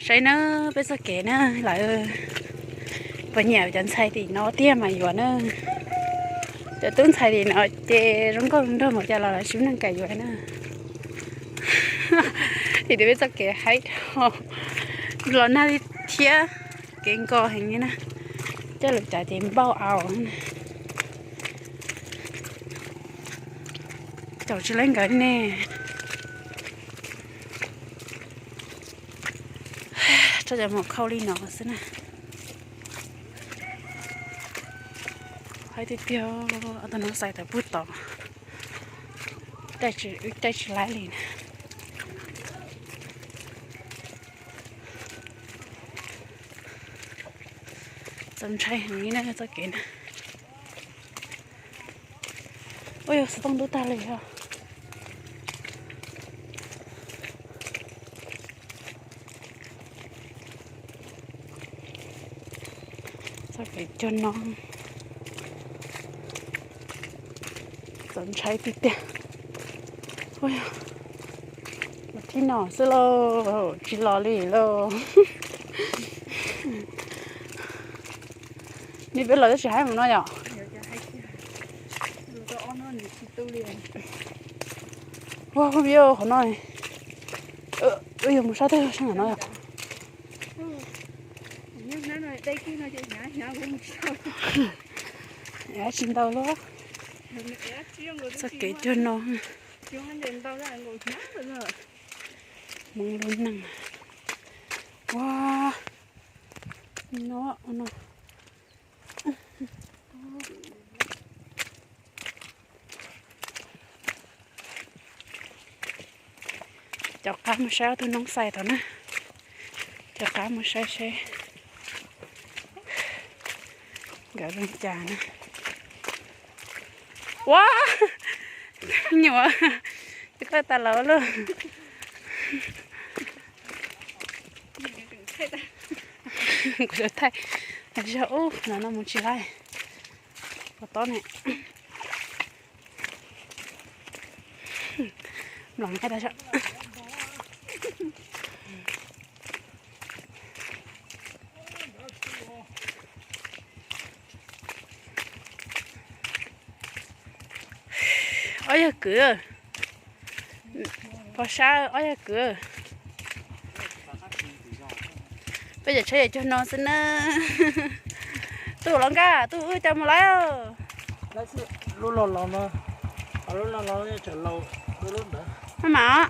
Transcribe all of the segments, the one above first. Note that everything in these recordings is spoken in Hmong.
Saib na, peb txoj kev na, lawv puas nyiam cov ntxhais tim no tiag mas yuav na. Cov tub ntxhais tim no ces zoo nkauj nrog mus cas los lawv tsis muaj neeg kam yuav na. Vim tias peb txoj kev haib dhau, los nag li thiab, kev nkos heev li na. Coj lus cav ces npauj au. Caum tsis laib nkawd ne. Rau cov mus khau li no xwb na. Haib tiag tiag, ob tug no xais tawm pug tod, caij tsis laib li na. Txaus ntshai heev li na txoj kev na. Ua yog xov tooj ntub tag li os. Txoj kev cuag no txaus ntshai tiag tiag. Ua yog los thib no xwb lauj, tsis los li lauj. Ni peb los twb tsis haib mus no yom. Ua vim qhov no, wb yuav mus sab twg sab no yom. Tsis ntau luaj. Txoj kev cuag no, hmoov lub neej. Ua, no no. Cov qab mus saib ob tug noob xais tod na. Cov qab mus saib seb nkawd zoo cas na. Ua, me nyuam, koj tas laus lauj. Kuv thaij, zog ub no no mus tsis laib. Pov tob ne. Mlom nqaij tas zog. Ob yawg kwv, pov sab ob yawg kwv. Peb cov tsheb yam cuag no xwb na. Tuj los nkaj, tuj wb coj mus lawm. Lub los los no, lub los los tsam laus lub ntawd. Maj mam os.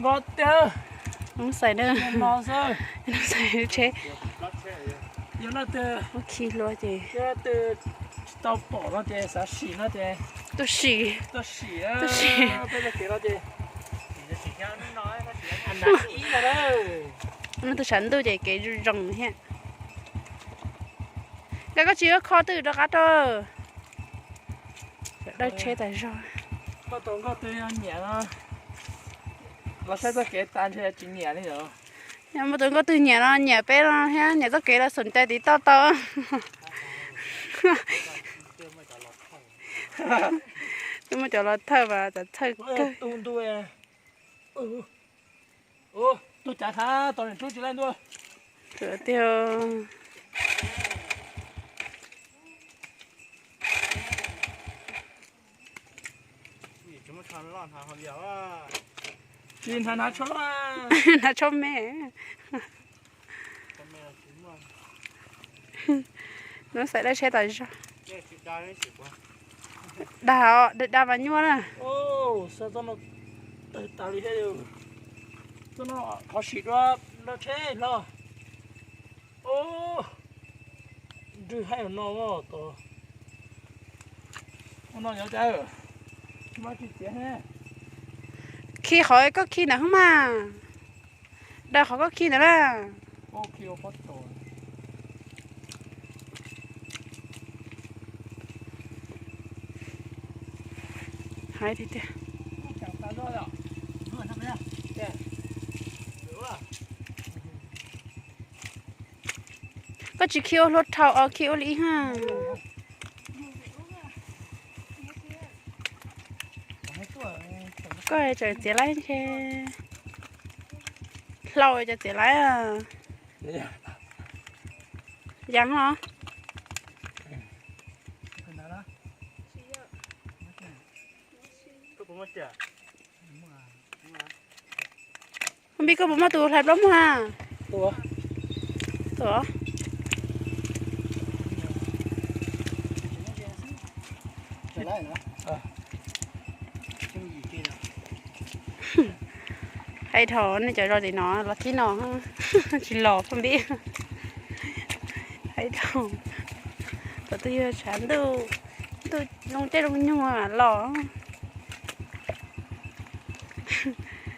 Nkauj tiag. Noob xais na. Noob xais lub tsheb. Ua khi hlua ces. Tsis tau pom no ces xav sim no ces. Tuaj sim. Tuaj sim. Tuaj sim. Peb txoj kev no ces. Ib no, tus tshav ntuj ces kev zoo thiab. Nkaj koj tsis kho twj rov qab rau. Dawb tsheb tas zog. Muaj tus nkauj twg nyiam no, los saib txoj kev tas ntshe tsis nyiam li os. Yog muaj tus nkauj twg nyiam no, nyiam peb no thiab nyiam txoj kev los xoom cai tiv toj tau. Twb muaj cov los thawj mas txawm thawj kawg. Tus cav thav tau niam tub tsis laij ntua. Tiag. Tsis hnav, hnav tsho loj. Hnav tsho me. Noob xais dawb tsheb tas zog. Dag, dag mas nyuaj na. Xav txoj no tawg tas li thiab. Txoj no thov sim dua nrog tsheb hlo. Nrwg haib no tod. Ua no yuav cas, tsis muaj tsis txiav thiab. Khi qhov koj khi ntawd hos mas. Daws qhov koj khi ntawd na. Hais tiag tiag. Koj tsis khi ua hlua dhau os, khi ua li ib ha. Koj tseem txiav laib ntshe. Hlau cov txiav laib. Yas ho. Npis, koj puas muaj tus hlais plaub muag? Tus Hais dhau nej cov zos tim no los thib no tsis los phooj ywg. Hais dhau, tom twg yog tshav ntuj, ntuj zoo caij zoo nyoog los.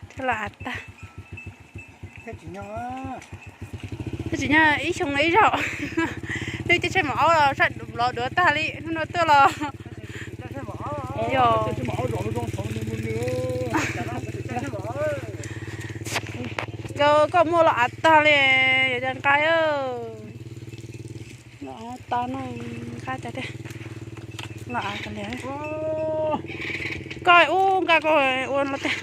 Thiab los av tag. Thiab tsis nyob ib xyoo ib zaug. Hnub ib tshaj mam aub los saj los duav tag li hnub no tuaj los. Yog koj muaj los av tag li, yog cov nqaij. Los av tag no, nqaij tag tiag. Los av tag li. Koj ub nqa koj ua los tiag.